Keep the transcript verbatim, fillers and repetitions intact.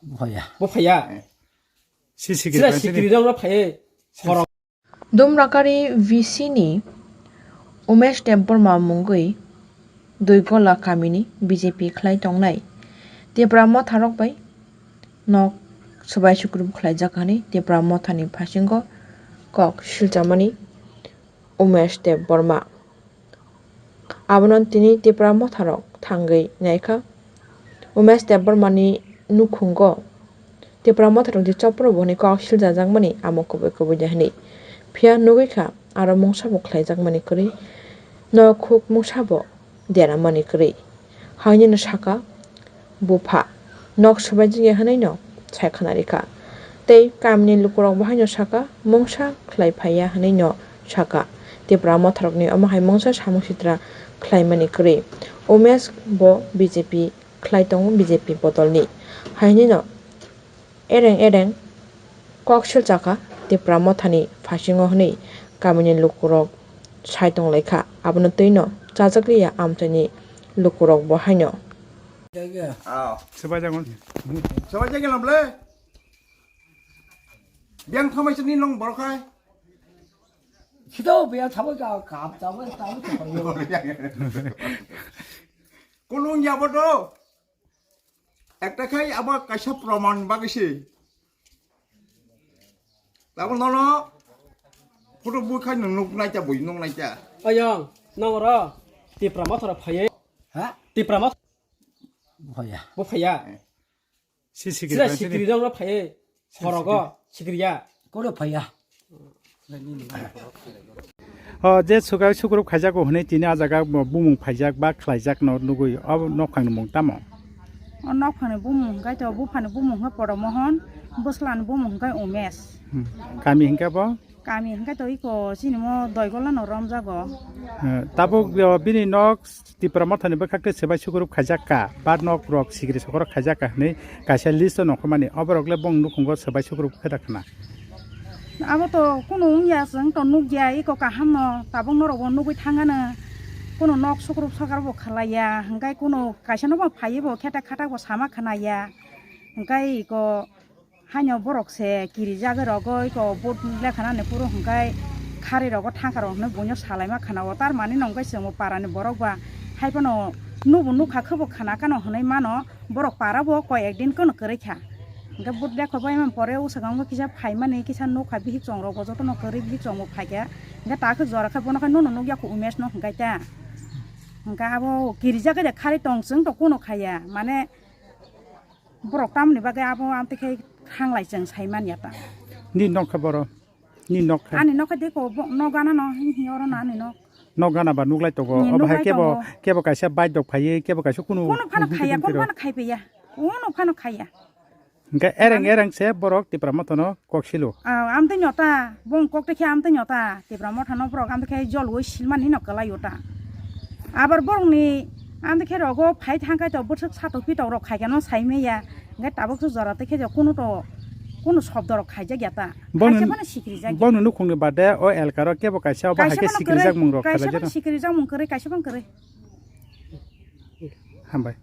Buphaia. Buphaia. Si sikiri Sira paisini. Sikiri rok no phaiye. Horok. Dumrakari V C ni Umesh Debbarma mungwi Duigola kamini B J P khlai tongnai Tipra motharok bai nok swbai sukrup khlaijak hwnwi Tipra mothani phasingo kok silchamani Umesh Debbarma. Abono tini Tipra motharok thangwi naikha. Umesh Debbarmani nukhungo Tipra motharokni chopro bo hwnwi kok siljajakmani amo kubui kubui de hwnwi. Phiya nugwi kha aro mungsa bo khlaijakmani kwrwi. No khuk mungsa bo deramani kwrwi. Hainino saka, bupha nok swbaijak ya hwnwi no sai khna rikha. Tei kamini lukurok bo haino saka, mungsa khlai phaiya hwnwi no saka. Tipra motharokni omo hai mungsa samung sitra khlaimani kwrwi. Umesh bo B J P khlai tongo, B J P bodolni. Hainino ereng ereng kok silchakha Tipra mothani phasingo hwnwi kamini lukurok sai tonglaikha. Abono twino chajakliya amchaini lukurok bo haino. Aw. Swbai jagon. Swbai jagon ble. Biang thamai sini long borok hai. Sito biang thamai ka kam thamai thamai. Kulung ya bodo. Ekta khai abo kaisa proman bagwi se. Tabo nono photo bui khai nung nuk nai ta bui nung nai ta. Ayang, nang oro Tipra mothora phaiye. Ha? Tipra moth- Buphaia. Buphaia. Si sikiri Sira paisini. Sikiri rok no phaiye. Horogo sikiriya. Kono phaiya. O je sugai sukrup khaijago hwnwi tini a jaga bo bumung phaijak ba khlaijak no nugwi o nokphangni mung tamo? O nokphangni bumung hwnkhe to buphani bumung hwnkhe Podomohon, bwslani bumung hwnkhe Umesh. Hmm. Kami hwnkhe bo? Kami hwnkhe to iko chini mo Doigola no romjago. Eh, tabuk, eh, bini nok Tipra mothani bwkhak tei swbai sukrup khaijak ka, ba nok rok sikiri sokorok khaijak ka hwnwi kaisa list o nongkhormani, oborok le bong nukhungo swbai sukrup khe da khna. Abo to kunu wngya, chwng to nukya, iko kaham no tabuk norok bo nugwi thangano, kunu nok sukrup sokar bo khalaiya, hwnkhe kunu kaisa no bo phaiwi bo khetak khatak bo sama khnaya, hwnkhe iko Haino borok se kirijagwi rogo iko vote lekha nani phuru hwnkhe khari rogo thangka rok hwnwi buino salaima khana o, tar mani no hwnkhe chwngbo para ni borok ba hai phano nubo nukha khwbo khana kano hwnwi mano, borok para bo koi ek din kono kwrwi kha. Hwnkhe vote lekha bai man pore o swkang o kisa phaimani kisa nukha bihik chwng rok bo jotono kwrwi bihik chwng bo phaikha, hwnkhe ta khe jora khe bono khe nono nukya kho Umesh no hwnkhe ta. Hwnkhe abo kirijagwi de khari tong chwng to kono khaya mane. Borok tamoni bagwi abo amtwi khe khanglai chwng sai man ya ta. Ni nok khe boro? Ni nok khe? Ani nok khe deko bo-, nok gana no, hi, hi, oro no ani nok. Nok gana ba nuklai tongo. Ni obo hai nuklai kebo, tongo. Kebo kaisa bike dok phaiwi, kebo kaisa kunu Kunu phano khaya, kunu phano khaipeya. Kunu phano khaya. Hwnkhe ereng, mane ereng se borok Tipra Motha no kok silo. Ah, amtwi nyota, bong kok tekhe amtwi nyota, Tipra Motha no borok amtwi khe jolwi silmani no kwlai o ta. Abar borok ni amtwi khe rogo phai thang khai to bwswk satok pitok rok khai khe no sai manya, hwnkhe tabuk to jora tekhe kunu to, kunu shobdo rok khaijak ya ta. Boni, khaisa phano sikiri jak ya. Boni nukhung ni bade o elka ro kebo kaisa obo hai khe sikiri jak mung rok khaijak no. Kaisa phano sikiri jak mung kwrwi, kaisa phano kwrwi. Hambai.